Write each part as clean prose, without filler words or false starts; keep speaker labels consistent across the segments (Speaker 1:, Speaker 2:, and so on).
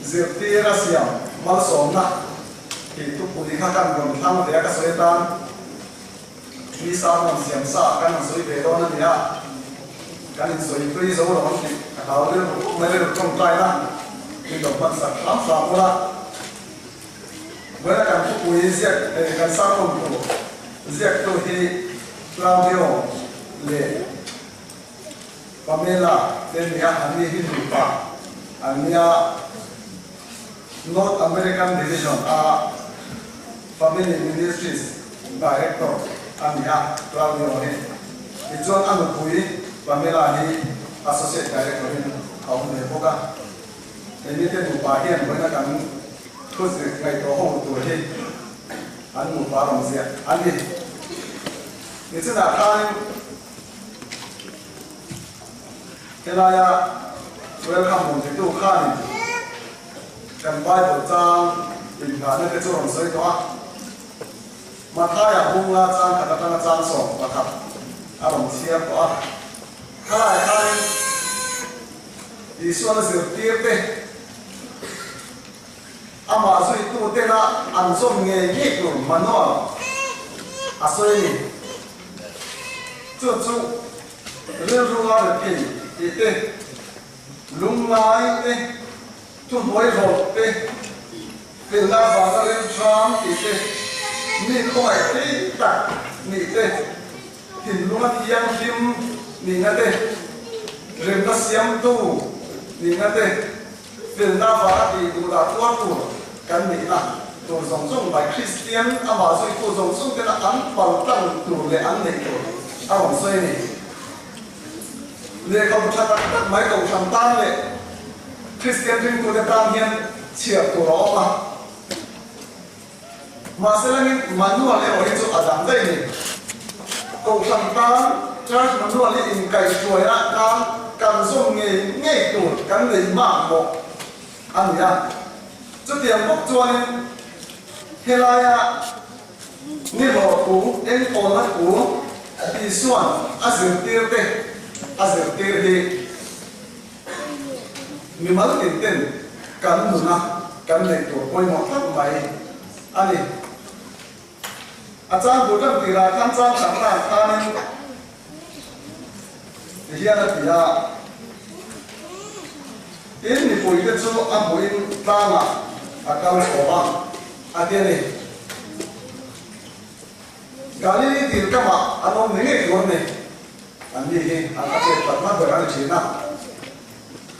Speaker 1: Zirtir a siam malsawmna tih thupui kha kan rawn thlang ve a, ka sawi atan mi sermon siam sa kan han sawi ve dawn a ni a, kan insawi tui zo lo ang tih ka hlau rilru khawp mai, rilru tawngtaina min lo hman sak hram hram ula. Vawiina kan thupui ziak kan sermon tur ziaktu hi Claudio leh Pamela te nia an ni hi nupa an nia North American Division a Family Ministries Director a ni a, Claudio hi. Tichuan a nupui Pamela hi Associate Director in a awm ve bawk a. Hei mite nupa hian vawiina kan thu zir ngaihtuah ho tur hi an nupa rawn ziah a ni. Nichinah khanin Helaia welcome rawn titu khanin kan Bible chang inngahna te chu rawn sawi tawh a. Mathaia bunga chang khat atanga chang 11 a rawn chhiar tawh a. Khalaiah khanin Isuan a zirtir te, amah zuitu tena an zawm ngei ngei tur manual a sawi a ni. Chu chu rilru a rethei tih te, lungngai te, thuhnuai rawlh te, felna vanga rilṭham tih te, mi khawngaih thei tak nih te, thinlunga thianghlim nihna te, remna siamtu nihna te, Felna vanga tih duh dah tuar tur kan nihna tur zawng zawng mai Kristian amah zuitu zawng zawng tena an pal tlang tur leh an neih tur a rawn sawi a ni. Lehkhabu tha tak tak mai Kohhran tan leh Kristian ringtute tan hian chhiar tur a awm a. Mahse langin manual erawh hi chu a dang daih a ni. Kohhran tan Church manual hi inkaihhruaina tan kan zawm ngei ngei tur kan nei mak mawh a ni a. Chutiang bawk chuanin helaia ni hlawh thu, enkawlna thu Isua'n a zirtirte a zirtir hi Mimal tin ten kan nuna kan neih tur pawimawh tak mai a ni. A chang bul kan tirah khan chang khat tan khanin ti hian a ti a, Tin, mipuite chu a hmuhin tlangah a kal chho a, a ti a ni. Galili dil kamah an awm ni ngei tur a ni. An ni hi an a chet takna ber a ni thin a.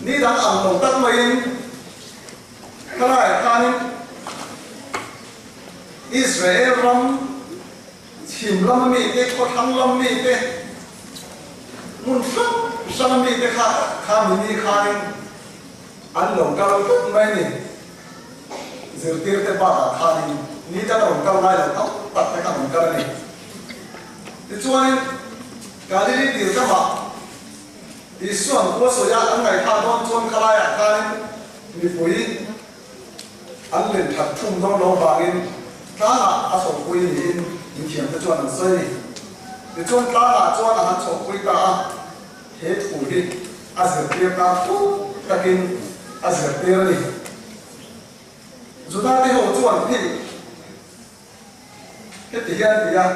Speaker 1: Ni dang ang lo tak maiin khalaiah khanin Israel ram chhim lama mite, khawthlang lam mite, hmun hrang hranga mite kha kha mini khanin an lo kal tlat mai a ni. Zirtirte bakah khanin ni dang a rawn kal ngai lo tam tak te kha an rawn kal a ni. Tichuanin, Galili dil ramah Isua'n khua sawia an ngaihthah dawn chuan khalaiah khanin mipui an len that thum dawn lo vangin tlangah a chhohpui niin mithiamte chuan an sawi a ni. Tichuan tlangah chuan a han chhohpui ta a, he thu hi a zirtir tan thuk takin a zirtir a ni. Judate ho chuan hei Heti hian ti a,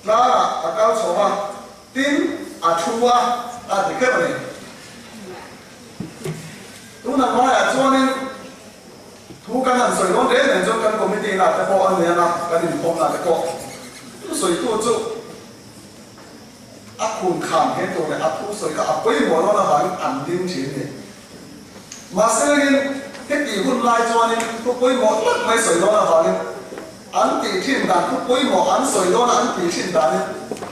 Speaker 1: Tlangah a kal chho a, tin a thu a, a ti kher a ni. Tunah hmaiah chuanin thu kan han sawi dawn reng reng chuan kan committee nah te pawh a ni ang a, kan inkhawmna te pawh thusawitu chu a khun khan he tur leh a thusawi kha a pawimawh dawn avangin an ding thin a ni. Mahse lengin heti hun lai chuanin thu pawimawh tak mai sawi dawn avangin an tih thin dan thu pawimawh an sawi dawna an tih thin danin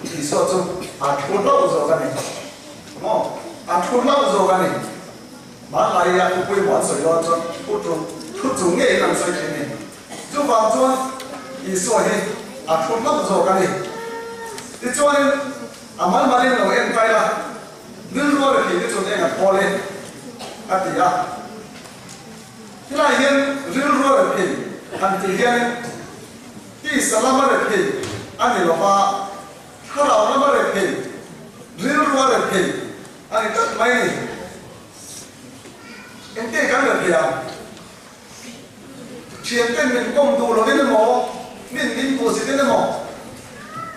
Speaker 1: Isua chu a thu hlauh zawk a ni. Maw? A thu hlauh zawk a ni. Hmanlai a thu pawimawh an sawi dawn chuan thu chu thu chung ngeiin an sawi thin a ni. Chuvang chuan Isua hi a thu hlauh zawk a ni. Tichuanin a malmalin lo en kai la. Rilru a rethei te chuan eng a thawl e? a ti a. Helai hian rilru a rethei han tih hianin tisa lama rethei a ni lo va, thlarau lama rethei, rilru a rethei a ni tlat mai a ni. thei ang? Thianten min kawm duh lovin emaw, min min hmuhsit in emaw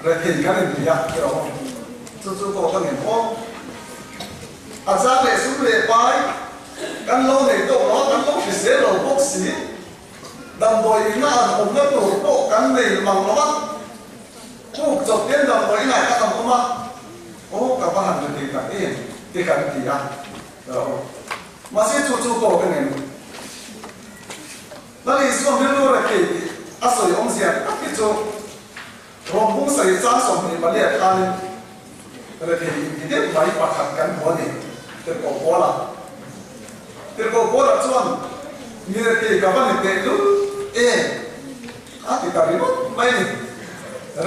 Speaker 1: rethei kan inti a ti rawh. Chu chu pawh ka ngen aw. A chang leh sum leh pai kan lo nei tawk lo a, kan lo hrisel lo bawk si. Damdawi inna an awmna tur pawh kan nei mang lo a, puk chawp hian damdawi inah khan an awm a, aw ka va han rethei tak em te kan ti a ti rawh. Mahse chu chu pawh ka ngen. Lal Isua rilru rethei tih a sawi awmzia tak hi chu Rawng bung sarih chang 24 khanin rethei inti deuh mai pakhat kan hmu a ni, Tirhkoh Paula. Tirhkoh Paula chuan mi rethei ka va ni teh lul em a ti ta ringawt mai a ni.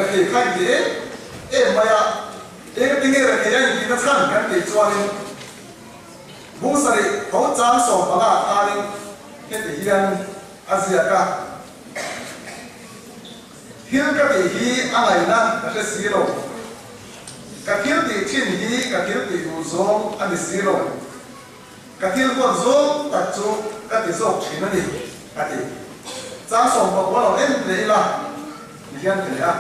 Speaker 1: Rethei kha inti em em mai a, engtinge rethei a intihna chhan kan tih chuanin, Bung sarih tho chang 15 khanin heti hian a ziak a, Thil ka tih hi a ngaihna ka hre si lo. Ka thil tih thin hi ka thil tih duh zawng a ni si lo. Ka thil huat zawng tak chu ka ti zawk thin a ni, a ti. Chang 19 lo en hle ila ti hian ti leh a,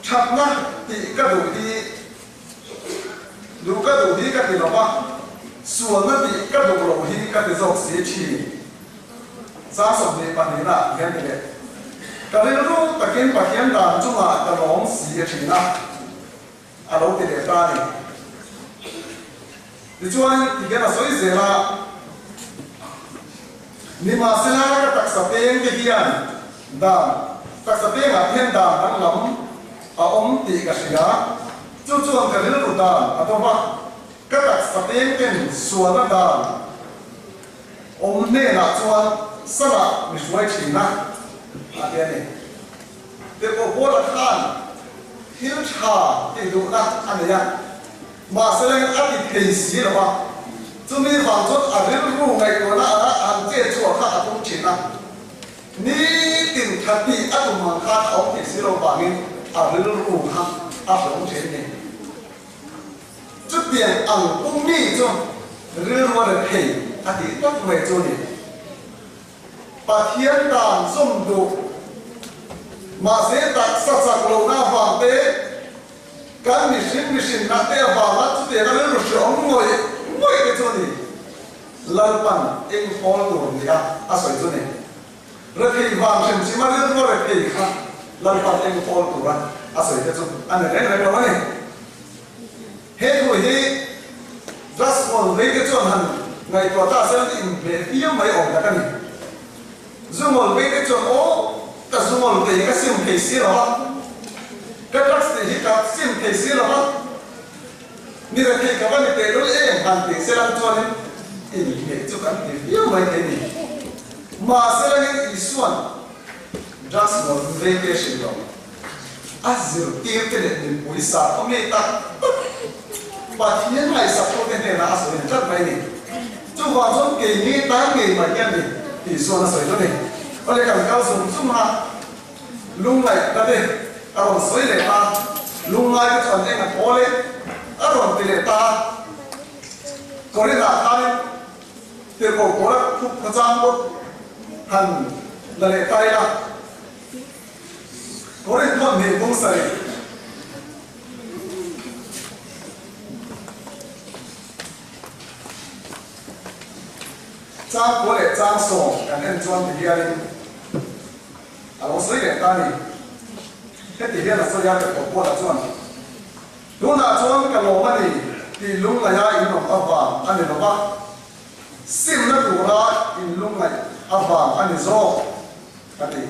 Speaker 1: Thatna tih ka duh hi Duh ka duh hi ka ti lo va, sualna tih ka duh loh hi ka ti zawk si thin. Chang 22 ah hian ti leh, Ka rilru takin Pathian dan chungah ka lawm si a thin a, a lo ti leh ta a ni. Tichuan, ti hian a sawi zel a, Nimahsela ka taksa peng te hian dan, taksa pengah hian dan danglam a awm tih ka hria. Chu chuan ka rilru dan a dawm a, ka taksa peng ten sualna dan awm hnenah chuan salah mi hruai thin a, a ti a ni. Tirhkoh Paula khan thil tha tih duhna a nei a. Mahse leng a ti thei si lo a, chumi vang chuan a rilru ngaihtuahna anga han chet chhuah kha a tum thin a. Nitin tha tih a tum ang khan a awm thei si lo vangin a rilru kha a hlawm thin a ni. Chutiang ang pum mi chu rilru a rethei a tih tak mai chu a ni. Pathian dan zawm duh mahse taksa chak lohna avang te, Kan mihring mihrinna te avanga chutianga rilru hreawm ngawih ngawih te chu a ni. Lalpan eng hawl tur ni a a sawi chu a ni. Rethei vang hrim hrim a rilru a rethei kha Lalpan eng hawl tura a sawi te chu a ni reng reng lo a ni. He thu hi Drugs vei te chuan han ngaihtuah ta se an inhmeh viau mai awm tak a ni. Zungawl vei te chuan aw ka zungawl te hi ka sim thei si lo a, ka drugs tih hi ka sim thei si lo a, ni rethei ka va ni teh lul em han tih se lang chuanin inhmeh chu kan ti viau mai thei ni. Mahse langin Isua'n drugs ngawl vei te hrilh lo, a zirtir te leh mipui sakhaw mi tak tak Pathian ngaihsak ho te hnenah a sawi ni tlat mai ni. Chuvang chuan keini tan ngei mai hian ni Isua'n a sawi chu ni. Awle kan kal zung zung a, lungngaih ta te a rawn sawi leh ta, lungngai te chuan eng a thawl e a rawn ti leh ta a. Korinth-ah khanin tirhkoh Paula thup khawchang pawh han la leh ta ila. Korinth hmun hnih bung sarih. Chang kua leh chang sawm kan en chuan ti hianin a lo sawi leh ta a ni. Heti hian a sawi a, Tirhkoh Paula chuan, Tunah chuan ka lawm a ni tih lungngaih a inawm avang a ni lo va, simna tura inlungngaih avang a ni zawk. Ka ti.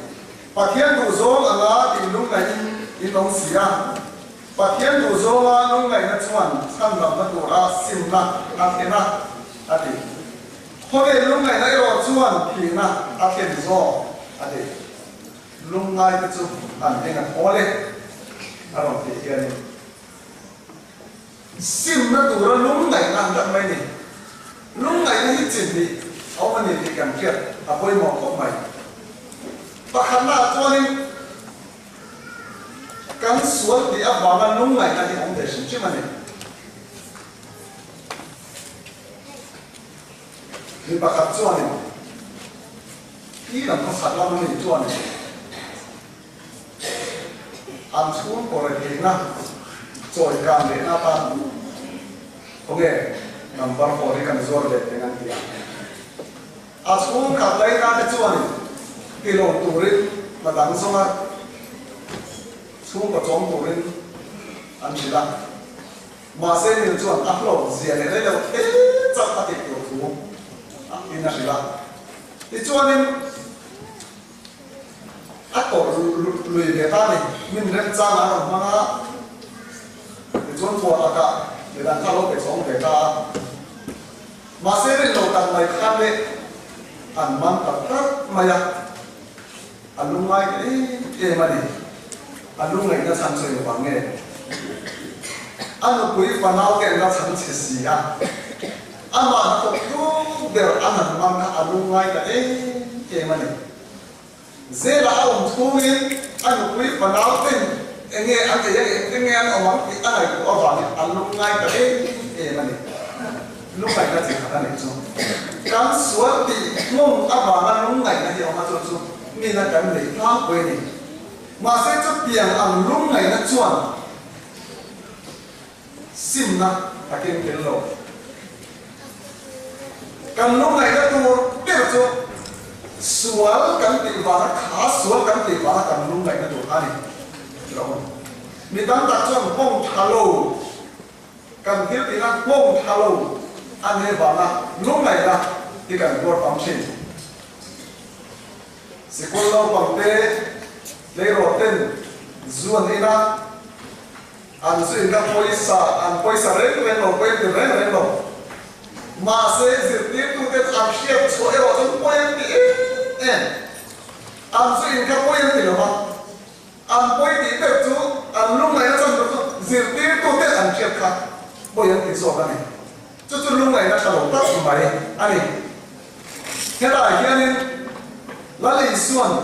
Speaker 1: Pathian duhzawng anga tih lungngaih in in awm si a. Pathian duhzawnga lungngaihna chuan chhanramna tura simna a thlen a, a ti. Khawvel lungngaihna erawh chuan thihna a thlen zawk, a ti. Lungngaite chu an eng a thawl e, a rawn tih hianin simna tura lungngaihna an dak mai ni. Lungngaihna hi chi hnih a awm a ni tih kan hriat a pawimawh khawp mai. Pakhatnaah chuanin kan sual tih avanga lungngaihna hi a awm ve hrim hrim a ni. Mi pakhat chuanin. Khi lam khaw khat lam a nih chuan an chhungkaw retheihna chawi kan lehna atan khawnge number hawl hi kan zuar ve teng an ti a. A chhungkhat laina te chuan ti lo turin hna dang zawnga chhungkaw chawm turin an hrilh a. Mahse Neil chuan a hlawk zia leh rei lo the chauh a tih tur thu in a hrilh a. Tichuanin a tawrh lui ve ta a ni. Min remchang an rawn hmang a, tichuan thuah takah midang kha a lo pe chhawng ve ta a. Mahse rin lo tak mai khan leh an man tak tak mai a, a lungngai ta em em a ni. A lungngaihna chhan chu engvang nge? A nupui fanau te an la chhan chhe si a. Amah hnathawk tu ber a han man kha a lungngai ta em em a ni. Zela a awm chhungin a nupui fanau ten enge an ei ang, engtin nge an awm ang tih a ngaihtuah avangin a lungngai ta em em a ni. Lungngaihna chi khat a nih chu. Kan sual tih hmung avanga lungngaihna hi a awm a, chu chu mina kan neih tlangpui a ni. Mahse chutiang ang lungngaihna chuan Simna a keng tel lo. Kan lungngaihna tur ber chu sual kan tih vanga kha sual kan tih vanga kan lungngaihna tur a ni lo. Mi tam tak chuan nghawng tha lo, kan thil tihna nghawng tha lo a nih vanga lungngaihna hi kan tuar tam thin. Sikul naupangte tleirawl ten zu an in a. An zu in ka pawisa, an pawisa reng reng lo, pawi an ti reng reng lo. Mahse, zirtirtute chu an hriat chhuah erawh chuan pawi an ti em em. An zu in kha pawi an ti lo va, an pawi tih ber chu an lungngaihna chan tur chu zirtirtute an hriat kha pawi an ti zawk a ni. Chu chu lungngaihna tha lo tak mai a ni. Helaiah hianin Lal Isua'n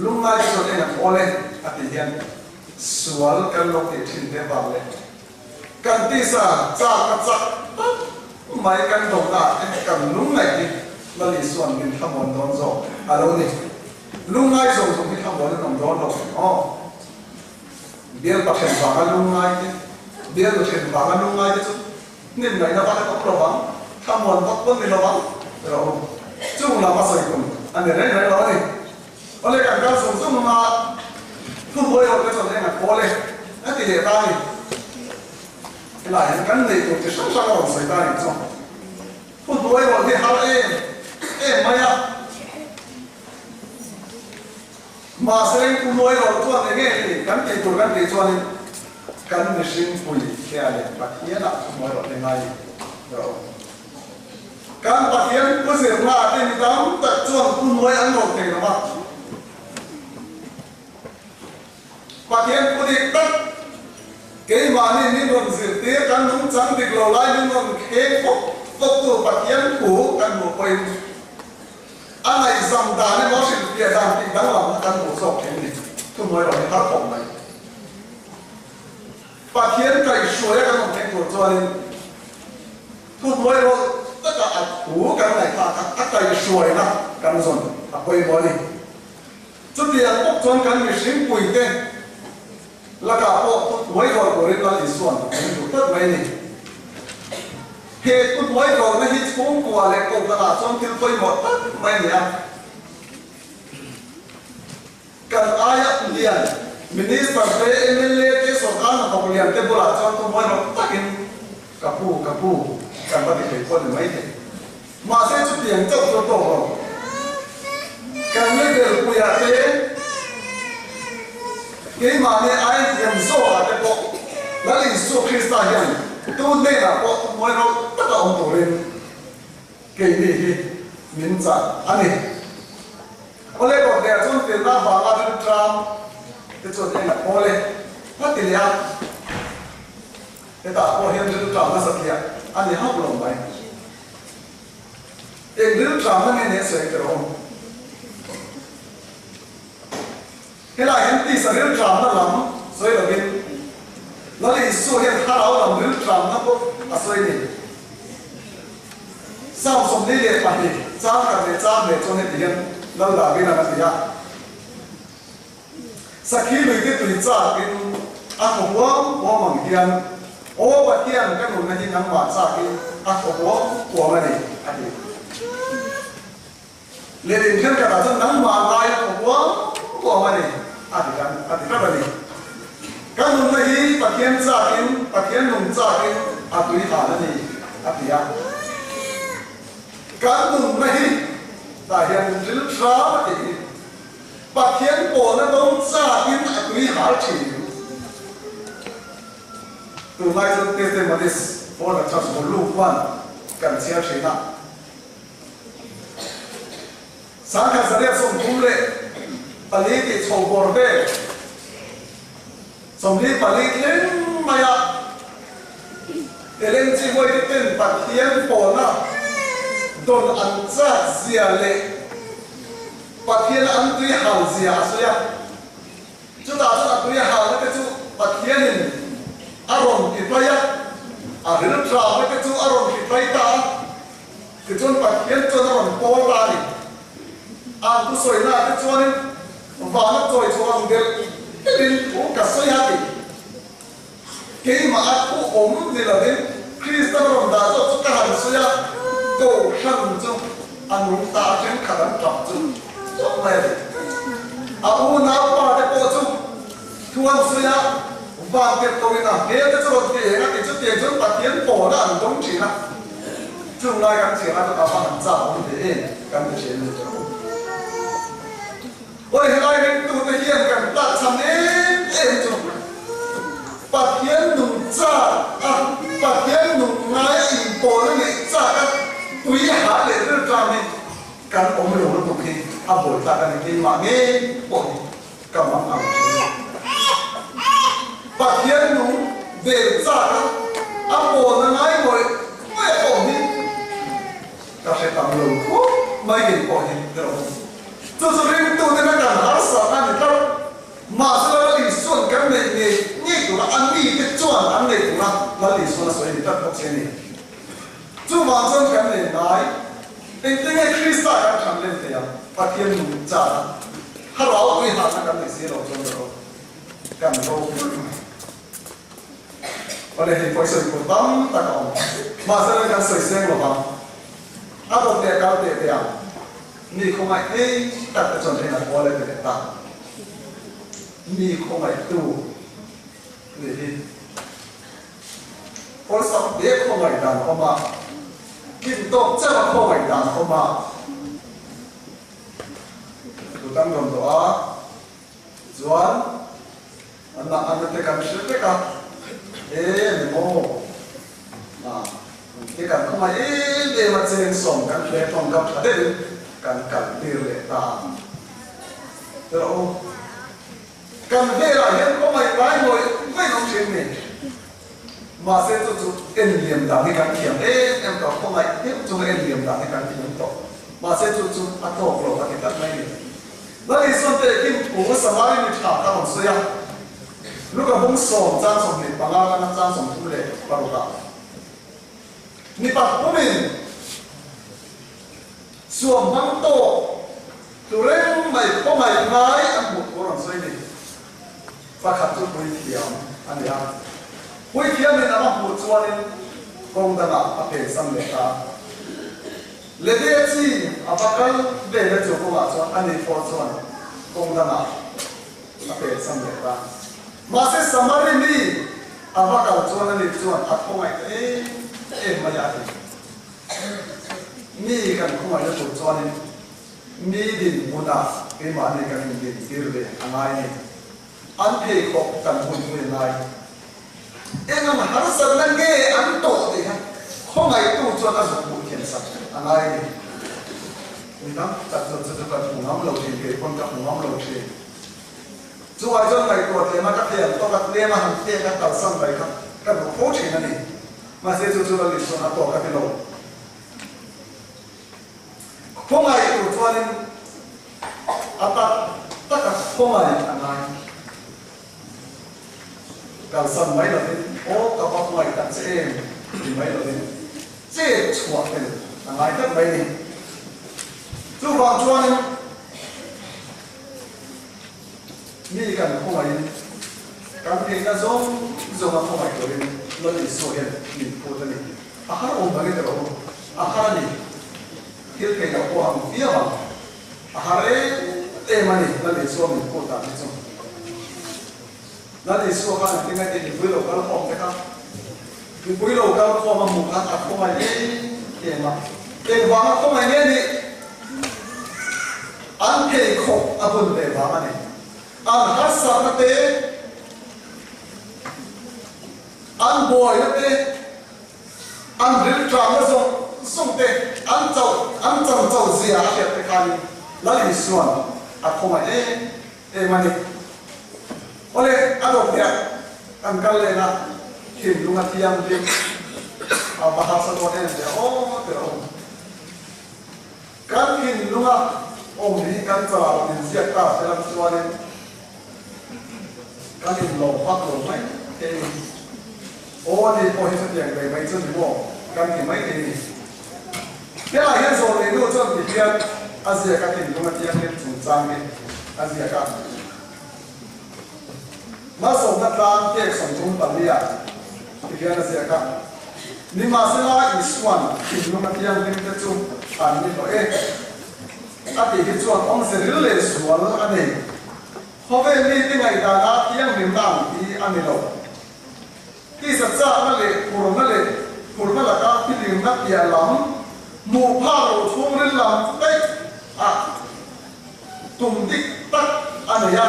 Speaker 1: Lungngai te chuan eng an awl e a tih hian sual kan lo tih thin te vang leh kan tisa chak a chak tak mai kan dawhna ah te kan lungngaih hi Lal Isua'n min thlamuan dawn zawk a lo ni. Lungngai zawng zawng hi thlamuan an awm dawn lo aw. Bial pathen vanga lungngai te, bial nuthen vanga lungngai te chu hnim ngaihna vak an awm lo vang, thlamuan vak pawn ni lo vang rawh u. Chung lam a sawi tum a ni reng reng lo a ni. Awle kan kal zung zung a, thu buai ho te chuan eng a kawl e a ti leh ta a ni. Helai hian kan neih tur chi hrang hrang a rawn sawi ta a nih chu. Thu buai ho hi har em em mai a. Mahse eng pu Luai rawh chuan eng nge ni kan tih tur kan tih chuanin kan mihring pui hria leh Pathianah thu mawi rawh te ngai rawh u. Kan Pathian pu zirna te mi tam tak chuan pu Luai an rawn thei lo va. Pathian pu dik tak keimahni min rawn zirtir kan nungchang dik lo lai min rawn kheng fawk fawk tu Pathian thu kan hmuh pawhin A ngaihzam dan emaw hrilhfiah dan tih danglamna kan hmuh zawk thin ni. Thuhnuai rawh hi har khawp mai. Pathian kaihhruaia kan awm theih tur chuanin thuhnuai rawh taka a thu kan ngaihthlak kha a kaihhruaina kan zawn a pawimawh a ni. Chutiang bawk chuan kan mihring puite lakah pawh thuhnuai rawh turin Lal Isua'n min duh tlat mai a ni. He thuhnuai rawlna hi chhungkua leh kohhranah chuan thil pawimawh tak mai a ni a. Kan aia lian Minister te, mla te, sorkar hnathawk lian te bulah chuan thuhnuai rawh takin ka pu, ka pu kan va ti thei pawh ni mai thei. Mahse chutiang chauh chu a tawk lo. Kan level puiah te, keimahni aia hniam zawkah te pawh Lal Isua Krista hian tu hnenah pawh thuhnuai ro taka awm turin keini hi min chah a ni. Awle Kawtdea chuan tirna vanga rilṭam te chuan eng a thawl e a ti leh a. Hetah pawh hian rilṭam nasa tliah a ni hauh lo mai. Eng rilṭamna nge nia sawi ka rawh? Helai hian tisa rilṭamna lam sawi lovin Lal Isua hian thlarau lam rilṭamna pawh a sawi ni. Psalm 42. Chang khat leh chang leh chuan heti hian Lal Davida'n a ti a, Sakhi luite tui chakin a thaw huam huam ang hian, Aw Pathian, ka nunna hi nangmah chakin a thaw huam huam a ni, a ti. Lehlin thenkhatah chuan nangmah ngai a thaw huam huam a ni, a ti kan a ti tlat a ni. Ka nunna hi Pathian chakin, Pathian nung chakin a tui han a ni, a ti a. Kan nunna hi tah hian ril hram a tih hi Pathian pawlna dawng chakin a tui hal thin. Tunlai chuan Testimonies for the Church Volume 1 kan chhiar thin a. 1934 tih chho bawr vel 24 thleng maia Ellen G. White ten Pathian pawna dawn an chak zia leh Pathiana an tui hal zia a sawi a. Chutah chuan a tui halna te chu Pathianin a rawn ti tlai a, a rilṭamna te chu a rawn ti tlai ta a. Tichuan Pathian chuan a rawn pawl ta a ni. An thusawihnah te chuanin vana chawi chho ang delh delhin thu ka sawi a ti. Keimah a thu awm ni lovin Krista rawn dah zawk chu ka han sawi a, Kohhran chu a nung ta a thenkhat an tap chu chawp mai a ti. A unaupa te pawh chu thu an sawi a, van tirh ko in a hmel te chu rawn ti eng a ti chu tiang chuan Pathian pawna an dawng thin a. Chung lai kan chhiar a chu ava han chak awm ve em kan ti thin a ni tawh. Awi helai ringtute hian kan tlak chhan em em chu Pathian nung chak a, Pathian nung ngai a inpawl a neih chak a tui ha leh rilṭam hi kan awm lo lutuk hi a buai tlak a ni keimah ngei pawh hi ka mang ang thin a ni. Pathian nung vel chak a, a pawlna ngai ngawih ngawih a awm hi ka hre tam lo khawp mai kei pawh hi ka rawh. Chu chu ringtuten a kan harsat a ni tlat. Mahse Lal Isua'n kan neih ngei ngei tura a mite chuan an neih tura Lal Isua'n a sawi a ni tlat bawk si a ni. Chuvang chuan kan nei ngai. Engtin nge Krista kan than len thei ang? Pathian nung chana thlarau tui halna kan nei si lo chuan ka ro kan ro pulh mai. Awle hei pawh i sawi tur tam tak a awm. Mahse reng kan sawi seng lo vang. A dawt leh kal teh teh ang. Mi khawngaih thei tak te chuan heng an awl e ti leh ta. Mi khawngaihtu nih hi. Awlsam te khawngaih dan a awm a, kin tawk chauh a khawngaih dan a awm a. Kut an rawn dawh a, tichuan an mah an te kan hre vek a, e ni maw, ah te kan khawngaih em em a cheng sawm kan hle tawngkam tha deuhin kan kal tir leh ta a. Tiraw u. Kan velah hian khawngaih ngai ngawih ngawih awm thin ni. Mahse chu chu en liam dan hi kan thiam em em tawh, khawngaih deuh chunga en liam dan hi kan thiam tawh. Mahse chu chu a tawk lo a ti tlat mai ni. Lal Isuan tehkhin thu Samari mi tha ka rawn sawi a, Luka bung sawm chang 25 atanga chang 36 ah ni pathum in suam hmang tawk Tu reng mai khawngaih ngai an hmuh thu rawn sawi ni. Pakhat chu puithiam a ni a, puithiamin a va hmuh chuanin kawng dangah a phensan leh ta a. Levia chi a va kal ve na chu kawngah chuan a ni pawh chuan kawng dangah a phensan leh ta. Mahse Samari mi a va kal chuan a ni chuan a khawngaih ta em em mai a ti. Mi kan khawngaihna tur chuanin Mi dinhmunah keimahni kan indintir ve a ngai ni. An pheikhawk kan hun pui a ngai. Eng ang harsatna nge an tawh tih kha khawngaihtu chuan a zuk hmuh thiam sak a ngai ni. Mi tam tak chuan chu chu kan hmu ngam lo thin, kei pawn ka hmu ngam lo thin. Chuvai chuan ngaihtuah tlema ka thei ang tawk a, tlema han pek a kalsan mai kha ka duh fo thin a ni. Mahse chu chu Lal Isua'n a tawk a ti lo. Khawngaih tur chuanin a tak taka khawngaih a ngai. Kalsan mai lovin, Aw ka va khawngaih tak che em? ti mai lovin chet chhuah tel a ngai tlat mai ni. chuanin mi kan khawngaihin kan theihna zawng zawnga khawngaih turin Lal Isua hian min phut a ni. A har awm bangin erawh u, a har a ni. Thil theih loh pawh ang viau ang. A har em em a ni Lal Isua min phut dan hi chu. Lal Isua khan engtin nge tih mipui lo kal khawm te kha mipui lo kal khawm a hmuh khan a khawngaih em em a. Engvanga khawngaih nge nih? An pheikhawk a bun ve vang a ni. An harsatna te, an buaina te, an rilṭamna zawng zawng te, an chauh an chan chauh zia a hriat te khanin Lal Isua'n a khawngaih em em a ni. Awle, a dawt hian kan kal leh na thinlung a thianghlim a va harsa dawn em ve aw tir a awm. Kan thinlunga awm hi kan chalah min ziak ta se lam chuanin kan inlawm vak lo mai thei a ni. Aw ni pawh hi chutiang ve mai chu ni maw kan ti mai thei a ni. Helai hian zawlnei nu chuan ti hian a ziak a thinlunga thianghlim chungchang hi a ziak a. Malsawmna tlang pek 34 ah ti hian a ziak a, Nimahsela Isua'n thinlunga thianghlim te chu an ni hlawh e a tih hi chuan awmze ril leh zual a nei. Khawvel mite ngaihdana thianghlimna ang hi a ni lo. Tisa chakna leh phurna leh phurna laka thilimna piah lam hmuh phak loh chhungril lam daih a tum dik tak a nei a.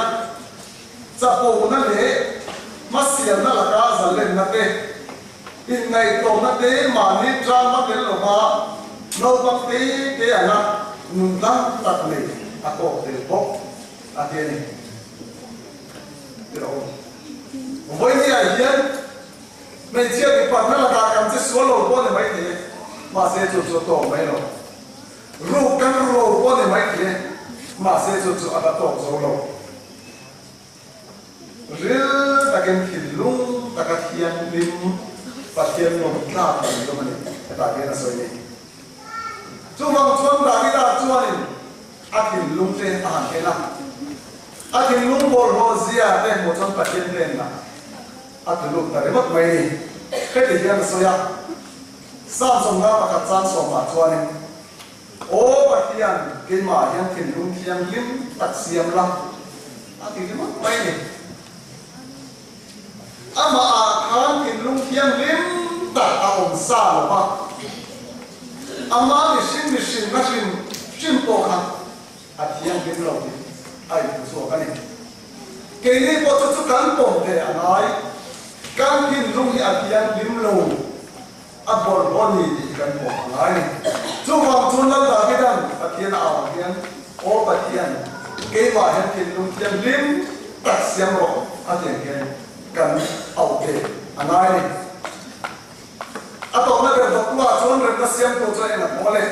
Speaker 1: Chapona leh hmasialna laka zalenna te, inngaihtlawmna te mahni tangma tel lova naupang te te anga nun dang tak nei a tawk tel bawk a ti a ni. Tirh awm. Vawinia hian hmeichhia dipatna lakah kan che sual lo pawh ni mai thei e, mahse chu chu a tawk mai lo. Ruk kan ru lo pawh ni mai thei e, mahse chu chu a la tawk zo lo. Ril takin thinlung taka thianghlim Pathian lawm tlak kan tum a ni, hetah hian a sawi ni. Chuvang chuan Davida chuanin a thinlung te a han en a, a thinlung bawlhhlawh zia te hmuh chuan Pathian hnenah a tlu lut ta ringawt mai a ni. Heti hian a sawi a, Psalm 51 chang sawmah chuanin, Aw Pathian, keimah hian thinlung thianghlim tak siam la, a ti ringawt mai a ni. Amah ah khan thinlung thianghlim tak a awm sa lo va, ama mihring mihrinna hrim hrim pawh kha a thianghlim lo tih a inhmu chhuak a ni. Keini pawh chu chu kan pawm ve a ngai, kan thinlung hi a thianghlim lo, a bawlhhlawh ni tih kan pawm a ngai ni. Chuvang chu Lal Davidan Pathian a au hian, Aw Pathian, keimah hian thinlung thianghlim tak siam rawh a ti ang hian kan auh ve a ngai ni. A tawpna ber Dawktua chuan remna siamtu chu a en a hmuh a le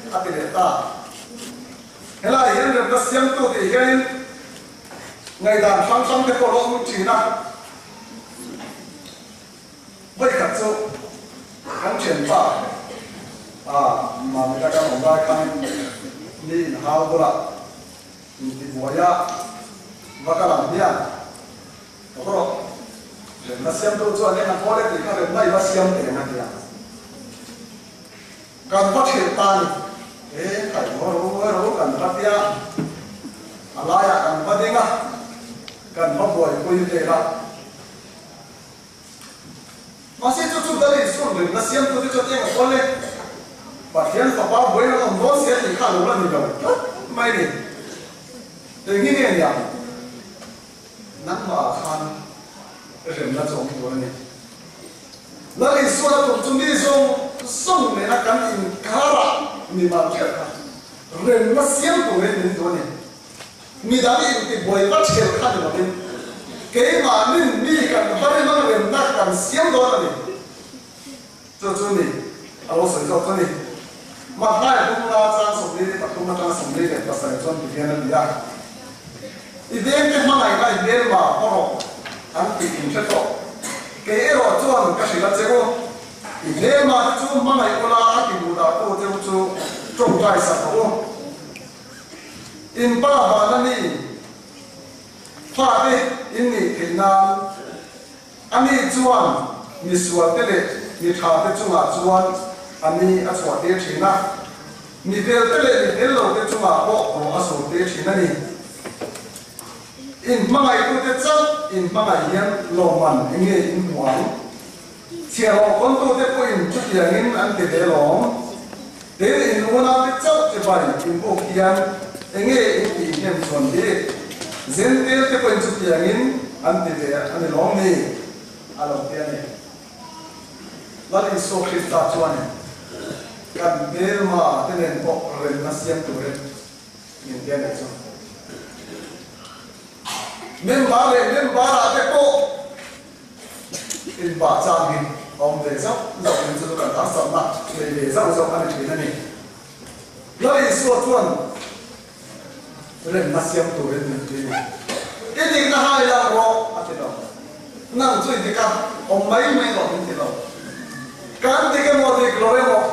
Speaker 1: a ti leh ta. Helai hian remna siamtu tih hianin ngaihdan hrang hrang te pawh a lo awm thin a. Vawikhat chu kan thianpa ah Mamita kan awm lai khan mi inhau bulah intibuai a va kal ang hian ka va rawh remna siamtu chuan eng a thawl e tih kha remna i va siam teh ang a ti a. Kan va thilh ta ni. E kai maw ro ro kan va tia a laiah kan va ding a kan va buaipui vel a. Mahse chu chu Dal Isua'n rinna siamtute chuan eng a kual le? Pathian Fapa buain an awm dawn sia tih kha a lo la ni lo tlat mai ni. Eng hi nge niang? Nangmah ah khan remna chu awm tur a ni. Lal Isua'n a tum chu mi zawng zawng nena kan inkarah mimal hriat kha remna siam turin min duh a ni. Midang intibuai va ṭhel kha ni lovin, keimahnin mi kan va rim ang remna kan siam dawn a ni. Chu chu ni, a lo sawi zawk chu ni. Mahlai bung la chang 43 atanga 47 chuan ti hian a ti a, I vengte hmangaihna i hmelma haw rawh an tih in hre tawh. Kei erawh chuan ka hrilh a che u, i hmelma te chu hmangaih ula a ti duh dah tu che u chu ṭawngṭai sak rawh u. In Pa vana mi fate in nih theih nan ani chuan misualte leh mi thate chungah chuan a ni a chhuah tir thin a, mi felte leh mi fel lote chungah pawh ruah a sur tir thin a ni. In hmangaihtute chauh in hmangaih hian lawmman eng nge in hmu ang? Chhiahhlawh kawntute pawhin chutiangin an ti ve lawm. Tin, in unaute chauh chibai in buk hian eng nge in tih hnem chuan bik? Zentelte pawhin chutiangin an ti ve a ni lawm ni? A lo ti a ni. Lal Isua Krista chuanin kan hmelma te nen pawh remna siam turin min ti a nih chu. Member leh member ah te pawh inbah chang hi a awm ve zauh zauh in chu chu kan harsatna nei ve zauh zauh a ni thin a ni. Lal Isua chuan remna siam turin min ti a ni. I dikna hai lang rawh a ti lo. Nang chu i dik a, awm mai mai rawh min ti lo. Kan dik emaw dik lo emaw.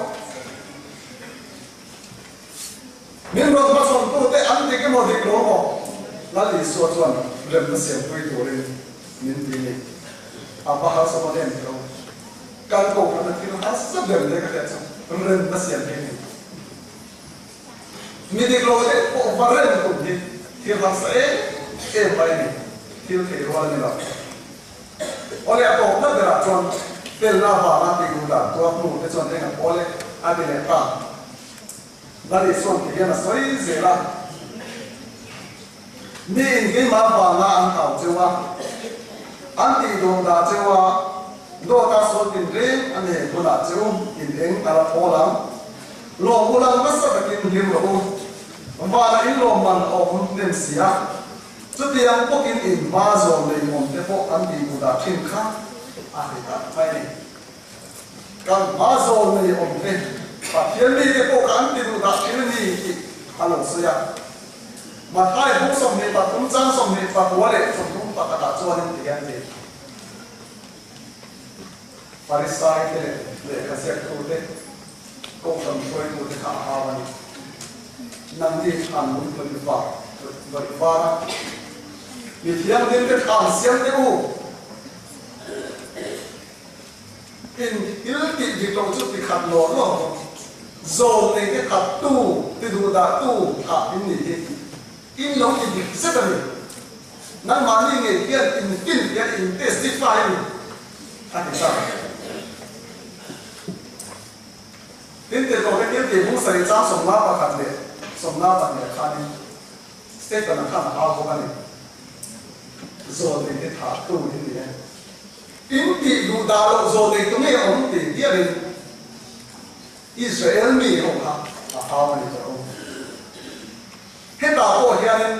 Speaker 1: Min rawn hmachhawntute an dik emaw dik lo maw? Lal Isua chuan remna siampui turin min ti ni. A va harsa dawn em tilo. Kan kohhranna thil harsa ber leh ka hriat chu remna siam hi a ni. Mi dik lo te pawh va rem tum hi thil harsa em em mai a ni. Thil thei rual a ni lo. Awle a tawpna berah chuan felna avanga tih duh dan tuar hnu te chuan eng a pawl e a ti leh ta. Lal Isuan ti hian a sawi zel a, Mi in keimah vanga an hau cheu a, an tih dawn dah cheu a, dawta sawl tin reng a nei hunah cheu in eng a la thawl ang. Lawm u lang nasa takin hlim rawh u, vanah in lawmman a awm hnem si a, chutiang bawkin in hma zawn lei awm te pawh an tih duh dah thin kha a ti tak mai a ni. Kan hma zawl nei awm te, Pathian mite pawh kha an ti duh dah thin a ni tih a lo sawi a. Mathai bung 23 chang 29 leh 31 ah chuanin ti hian ti. Farisai te leh lehkha ziaktute, kohhran hruaitute kha a hau a ni. Nangni thlan lung vawih var, vawih var a, mi thianghlimte thlan siam teh u. In thil tih dik loh chu ti khat lawr lawr bawk. Zawl nei te khat tu, ti duh dah tu thah in nih hi. In lo ti dik zet a ni. Nangmahni ngei hian in fin hian in testify a ni, a ti ta. Tin, tirhkohte thil tih bung sarih chang 51 leh 42 ah khanin Stephen-a khan a hau bawk a ni. Zawl nei te thah tu in ni e. In tih duh dah loh zawl nei tu nge awm tih hialin Israel mi ho kha a hau a ni tawh. Hetah pawh hianin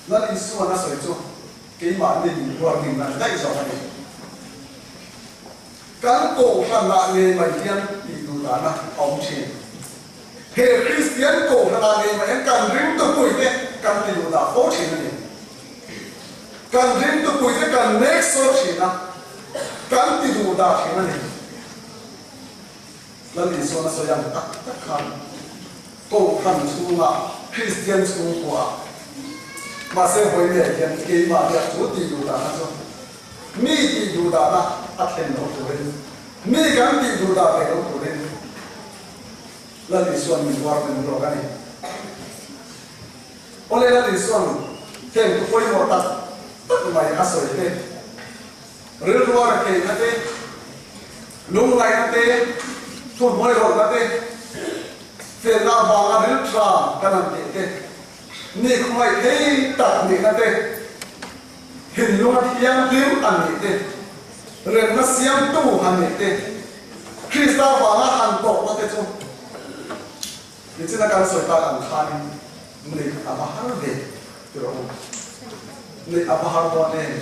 Speaker 1: Lal Isuan a sawi chu keimahni min huar ning nan daih zawk a ni. Kan kohhranah ngei mai hian tih duh dahna a awm thin. He Kristian kohhranah ngei mai hian kan ringtupuite kan ti duh dah fo thin a ni. Kan ringtupuite kan nek sawi thin a, kan ti duh dah thin a ni. Lal Isuan a sawi ang tak tak khan kohhran chhungah Kristian chhungkua mahse vawi leh hian keimah hian chu tih duh dahna chu Mi tih duhdahna a thlen lo turin, mi kan tih duhdah ve lo turin Lal Isuan min huar min rawk a ni. Awle Lal Isuan heng thu pawimawh tak tak mai a sawi te, rilru a retheihna te, lungngaihna te, thuhnuairawlhna te, felna avanga riltha kan han tih te, mi khawngaih thei tak nihna te, Thinlunga thianghlim an nih te, remna siamtu han nih te, Krista vanga han tawkna te chu nichina kan sawi tak ang khanin neih a va har ve ti rawh u. Neih a va har dawn em?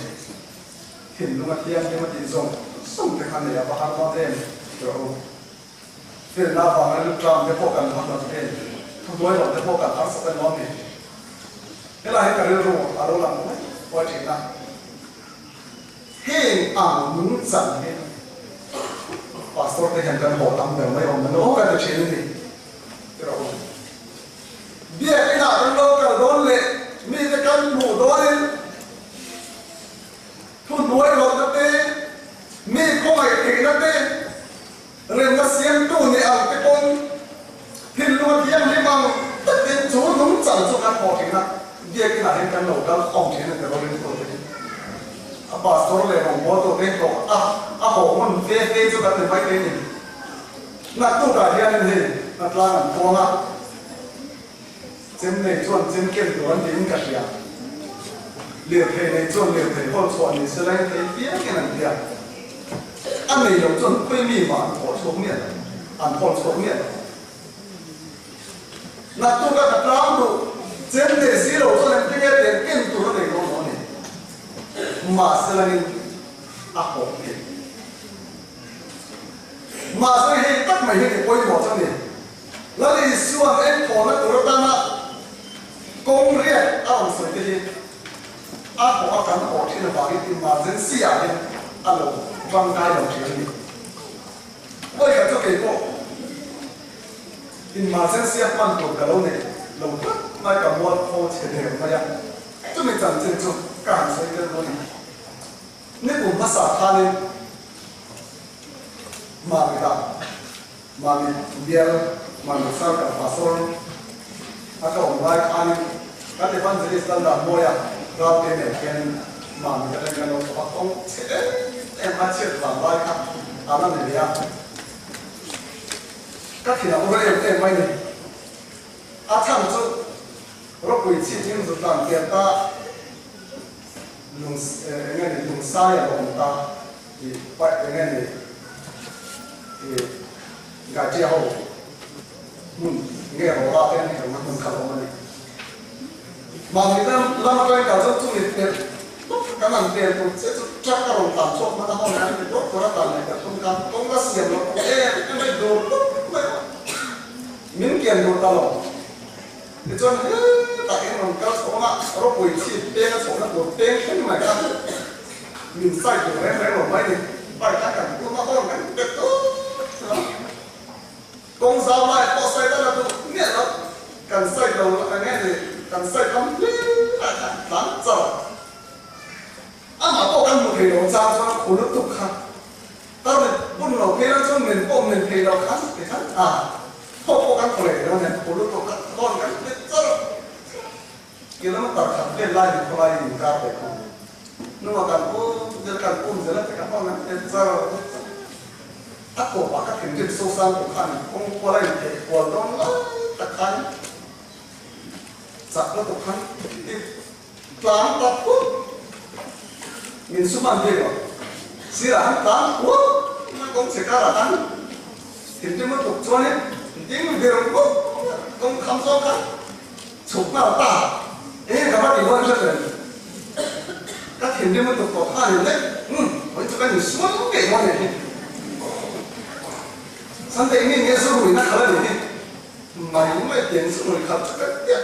Speaker 1: Thinlunga thianghlim a tih zawng zawng te kha neih a va har dawn em ti rawh u. Felna avanga rilṭam te pawh kan va hlawt em? Thuhnuai loh te pawh kan harsat em awm ni? Helai hi ka rilru a lo lang mai mai ṭhin a. Heng ang nungchang hi Pastor te hian kan haw tam ber mai awm emaw ka ti ṭhin a ni. Ti rawh u. Biakinah kan lo kal dawn leh mite kan hmuh dawnin thuhnuai rawhna te, mi khawngaih theihna te, remna siamtu ni ang te pawn thinlung a thianghlim ang takin chu nungchang chu kan hmuh thin a, biakinah hian kan lo kal khawm thin a ti rawh ringtu te hi. A pastor leh rawngbawltu te hlawh a a haw hmun fe fe chu kan ni mai thei ni. Naktukah hianin hei hnatlang an tuang a, chem nei chuan chem ken tur an tiin ka hria. Lirthei nei chuan lirthei hawl chhuah ni se lain thei piangin an tia. A nei lo chuan khawi mi mah an thawh chhuak miah lo, an hawl chhuak miah lo. Naktukah hnatlang duh chem nei si lo chuan engtinge tel ken tur a nei dawn lo a ni. Mahse langin a hawh thei. Mahse hei tak mai hi ni pawimawh chu a ni. Lal Isua'n enkawlna tur atana kawng riak a rawn sawi te hi a hawh a kan hawh thin avangin emergency ah hian a lo tangkai lo thin a ni. Vawikhat chu kei pawh emergency a hman tur ka lo nei lo tlat mai ka mualpho chhe der mai a, chumi chanchin chu ka han sawi tel dawn a ni. Ni kum hmasa khanin Mamita, Mami bial Mami Circle Pastor a ka awm lai khanin kan Evangelist Laldanmawia Ralte nen hian Mami atangin kan lo chawp a, kawng chhe em em a chhiat vang lai kha a la ni ve a, ka thin a ur em em mai ni. A chhan chu ropui chhip in zutlan pian ta. Lung eng nge ni lungsai a lo awm ta tih paih eng nge ni ih Gaiṭia ho hmun nge rawla te an herna hmun kha lo awm a ni. Mahni lam lam atangin kal chuan chumi pel tawp kan han pel tur chiah chu truck a rawn tlan chhuak hman a hawn an ti bawk tur a tlan leh kan tum khan kawng a siam loh em em mai dur tawp mai a min kian duh ta lo. Tichuan hetah eng rawn kal chho anga ropui chhip peng a chhohna tur peng thleng mai kha min sai tur reng reng lo mai ni. Bike kha kan tum a horn kan bet tawp tawp a, kawng zau lai pawh sai ta la duh miah lo, kan sai lo eng nge ni kan sai tam hle lai kha tlan char a, amah pawh kan hmu thei lo chang chuan khu lutuk kha Tarmit bun lo phei la chuan min pawh min thei lo khan ti khan a thawk pawh kan thaw leh lo nen khu lutuk a dawn kan ti char kilometer khat vel lai in khawlai in inkar ve kha hnungah kan um zel kan um zel a ti khan dawn kan ti char a tawpah ka thinrim sosang tur khan kawng kual a intheh kual dawn lai tak khan chak lutuk khan ti Tlang tak pawh min su hman bik lo. Sirah han tlang kual mai kawng chhe karah khan thinrim a tuk chuanin ding vir vut kawng kham zawng kha chhuk nghal ta. Eng ka va ti huan hre reng. Ka thinrim a tuk tawh khanin le umm vawi chu kan insual ngei maw ni hi. Sunday mi nge zu ruina khalh a ni hi. Mai mai tiang zu rui khalh chu ka tiah.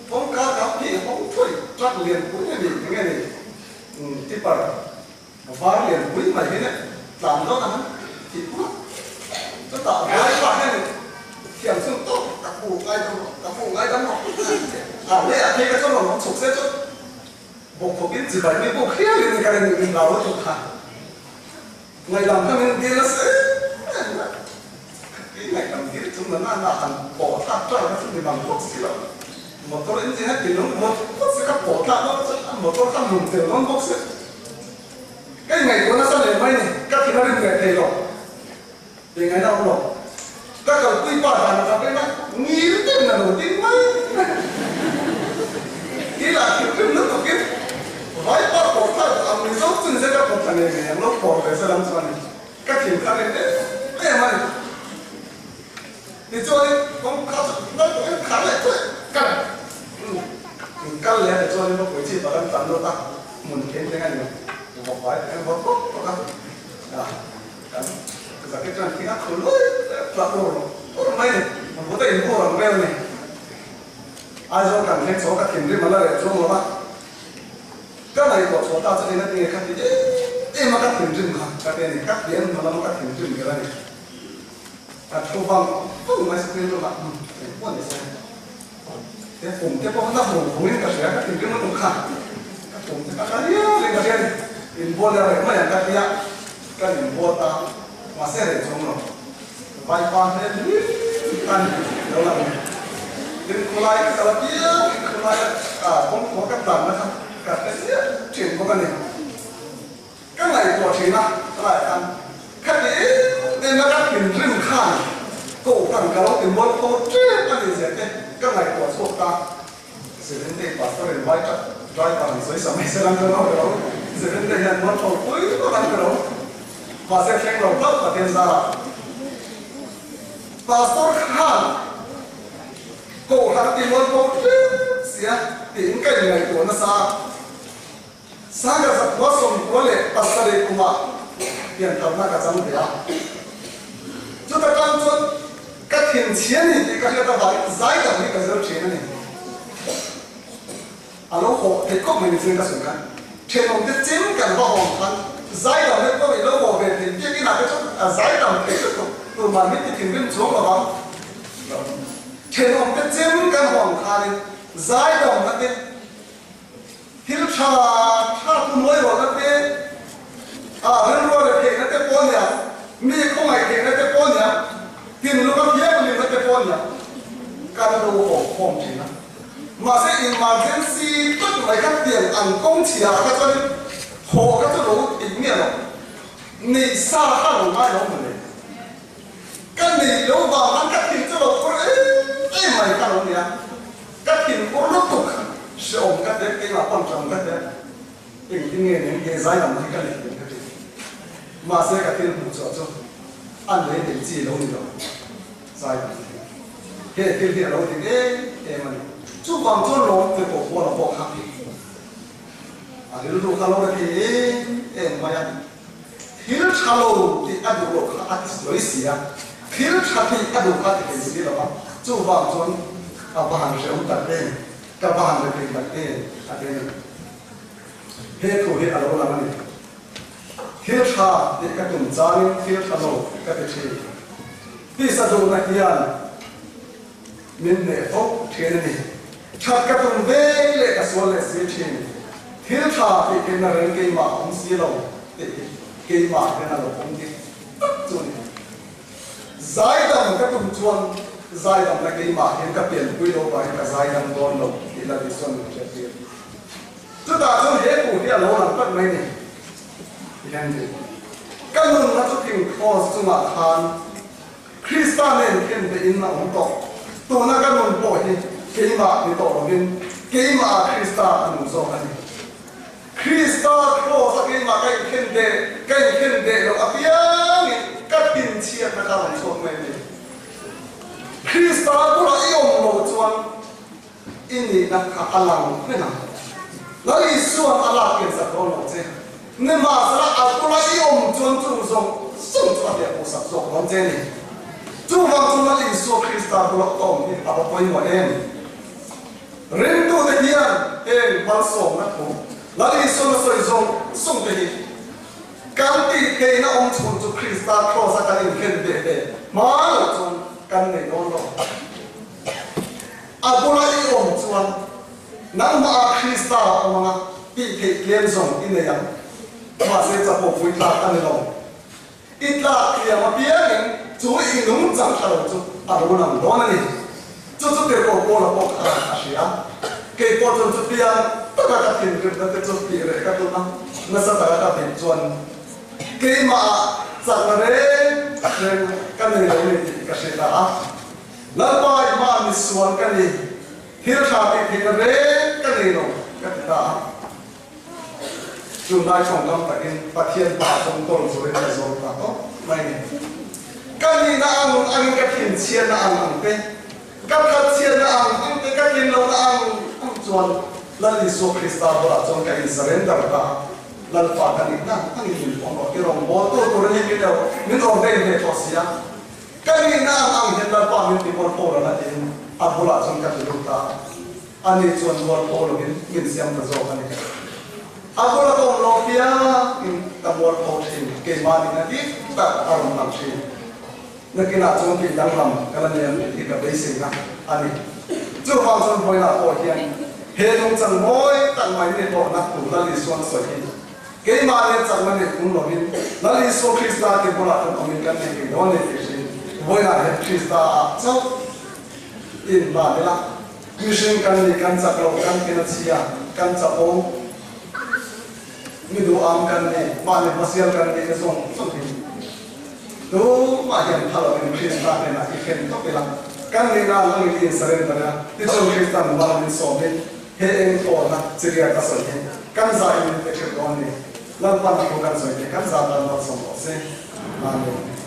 Speaker 1: Kawngka kan phih hawng thuai truck lian pui a ni eng nge ni tipper var lian pui mai hi tlan dawn a han tih phawt chutah vai pah hian thiam chhung tawk ka pu ngai dam rawh ka pu ngai dam rawh a leh a phei ka chuan rawn awm chhuk se chu bawk khawp in chibai mi buk hial in ka rin in lau lutuk kha ngaihdam kha min dil nasa em em a i ngaihdam dil chung na na han pawh thlak teuh kha chu ni bang bawk si lo motor engine a ti nung bawk bawk si ka pawh thlak dawn chuan a motor kha nung tel dawn bawk si ka ingaihtuah nasa leh mai ni ka thin a rim leh thei lo tih ngaihna awm lo ka kalpui pa dan a ka rin a ngil deuhin a lo ding mai kei lah thinrim lutukin vai pa pawh thlak ang mizo chu ni se ka pawh thla ngei ngei ang lo pawh ve se lam chuan ka thin kha rim em em a ni. Tichuanin kawngka chu nal takin khar leh thuai kal in kal leh a tichuanin ropui chi pakhat tlan lut a hmun khen thleng a ni vawk vai thleng vawk vawk vawk a kan zaki chuan thing a khu luai tla ur ur mai ni vut a in bur ang vel ni Aizawl kan thleng chho ka thinrim a la reh chuang lo a ka ngaihtuah chhuah ta chu eng a tinge kha ti em em a ka thinrim kha ka ti a ni ka thiam hnu lama ka thinrim ber a ni. Ka thu vang vang mai screen room ah eng pawh ni se. Te pum te pawh na hmu hmuin ka hria, ka thinrim lutuk kha ka pum te ka hla riau in ka hria a ni. Inbual ila reh mai ang ka tia, kan inbual ta, mahse reh chuang lo. Vaipa hmel hlim tan lo lang ni. Tin khawlai ka kal apiang in khawlaia kawngkhawr ka tlanna kha ka hre ziah thin bawk a ni. Ka ngaihtuah thin a, helaiah khan khati em em a ka thinrim khan kohhran ka lo ti mualpho tep a ni zia te ka ngaihtuah chhuak ta. Zirintei pastor in vai truck driver an sawi sa mai se ram ka lo lo, Zirintei hian mualpho pui vak an ka lo. Mahse thleng lo hlauh Pathian zarah pastor khan kohhran a ti mualpho tep sia tiin ka inngaihtuah nasa a. Sanga 997 kumah piantharna ka chang ve a. Chuta tang chuan ka thinchhia ni tih ka hriat avangin zai dang hi ka zir thin a ni. A lo hawh theih khawp mai ni chuan ka sawi khan thenawmte chin kan va hawng khan zai dang hi pawh i lo hawh ve thei biak inah te chuan a zai dang thei lutuk tumah min ti thinrim chuang lo vang. Thenawmte chin kan hawng khanin zai damna te Thil tha tha tu mawi rawhna te, a rilrual leh theihna te pawh nia, mi khawngaih theihna te pawh nia, thinlung a thianghlimna te pawh nia, kan lo awm khawm thin a. Mahse emergency tak mai kha tiang ang kawng chhia ah kha chuanin haw kha chu lo tih miah lo, neih sa kha lo ngai lo mawle. Ka neih lo vang khan ka thin chu lo phur em em mai kha lo nia. Ka thin phur lutuk hrehawm ka tek keimah pawn ṭang ka tek engtin nge nen he zai lam hi ka nei thiam ka ti. Mahse ka thil hmuh chhuah chu a nei nei chi lo ni lo zai lam hi. He thil hi a lo dik em em a ni. Chuvang chuan lawm te pawh Paula pawh kha a rilru kha lo la thei em em mai a. Thil ṭha lo tih a duh loh kha a ti sawi si a, thil ṭha tih a duh kha a ti thei si lo a, chuvang chuan ka va han hrehawm tak em, ka va han re thei tak em a ti a ni. He thu hi a lo lang a ni. Thil ṭha tih ka tum changin thil ṭha lo ka ti ṭhin. Tisa duhna hian min hneh fo ṭhin a ni. Ṭhat ka tum ve leh ka sual leh si ṭhin. Thil ṭha tih theihna reng keimah a awm si lo tih hi keimah hian a lo awm dik tak chu a ni. Zaidam ka tum chuan zaidamna keimah hian ka pianpui lo vangin ka zaidam dawn lo tih la Isua'n min hriattir. Chutah chuan he thu hi a lo lang tak mai ni. Henry, Ka nunna chu thing cross chungah khan Krista nen khen te in a awm tawh. Tuna ka nun pawh hi keimah ni tawh lovin keimah ah Krista a nun zawk a ni. Krista cross a keimah ka inkhen deh ka inkhen deh loh apiangin ka thinchhiatna kha rawn chhuak mai a ni. Krista bulah i awm lo chuan i nihna kha a lang reng ang. Lal Isua'n a lak kian sak dawn lo che. Nimahsela a bula i awm chuan chung zawng zawng chu a hliah hmuhsak zawk dawn che a ni. Chuvang chu Lal Isua Krista bula ka awm hi a va pawimawh em? Ringtute hian heng malsawmna thu Lal Isua'n a sawi zawng zawng te hi kan tih theihna awm chhun chu Krista Kraws-a kan inkhen ve ve hma loh chuan kan nei dawn lo. A bula i awm chuan nangmah ah Krista a awm anga tih theih tlem zawng i nei ang. Mahse chapo pui tlak a ni lo. I tlak thiam apiangin chu i nungchang tha lo chu a lo lang dawn a ni. Chu chu tirhkoh Paula pawh khan a hria. Kei pawh chuan chutiang taka ka thinrimna te chu tih reh ka tum a, nasa taka ka beih chuan keimah ah chakna reng reng ka nei lo ni tih ka hre ta a. Lalpa i hma mi sual ka ni, thil tha tih theihna reng ka nei lo ka ti ta a. Tunlai tawngkam takin Pathian hmaah chuan tawl turin ka zawn ta tawp mai ni. Ka nihna ang angin ka thinchhiatna ang ang te, ka thatchhiatna ang ang te, ka tlinlohna ang ang chuan Lal Isua Krista bulah chuan ka in-surrender ta a. Lalpa ka nihna ang angin min pawm rawh, i rawngbawltu turin hei min min ordain ve tawh si a. Ka nihna ang ang hian Lalpa min ti mual pho lo na tiin a bulah chuan ka ti lut ta a. Ani chuan mual pho lovin min siam ta zawk a ni. A bula ka awm lo piangin ka mual pho thin, keimah nihna dik tak a rawn lang thin. Nakinah chuan tih danglam ka la nei ang tih hi ka beiseina a ni. Chuvang chuan vawiinah pawh hian he nungchang mawi tak mai ni hlawhna tur Lal Isuan sawi hi keimah leh chakna nei tum lovin Lal Isua Krista ke bulah kan awmin kan nei thei dawn ni tih hriin vawiinah hian Krista ah chauh in hlan ila mihring kan ni kan chak lo kan ken a chhia kan chapo mi duham kan ni mahni hmasial kan ni te zawng zawng hi Tumah hian pha lovin Krista hnenah i thlen tawp ila, kan nihna ang angin i insarem ta nia. Tichuan Kristan mal min sawmin he eng tawrhna chi riat a sawi hi kan za in min pe theuh dawn a ni. Lalpan thu kan sawi te kan za tan mal sawm rawh se. Amen.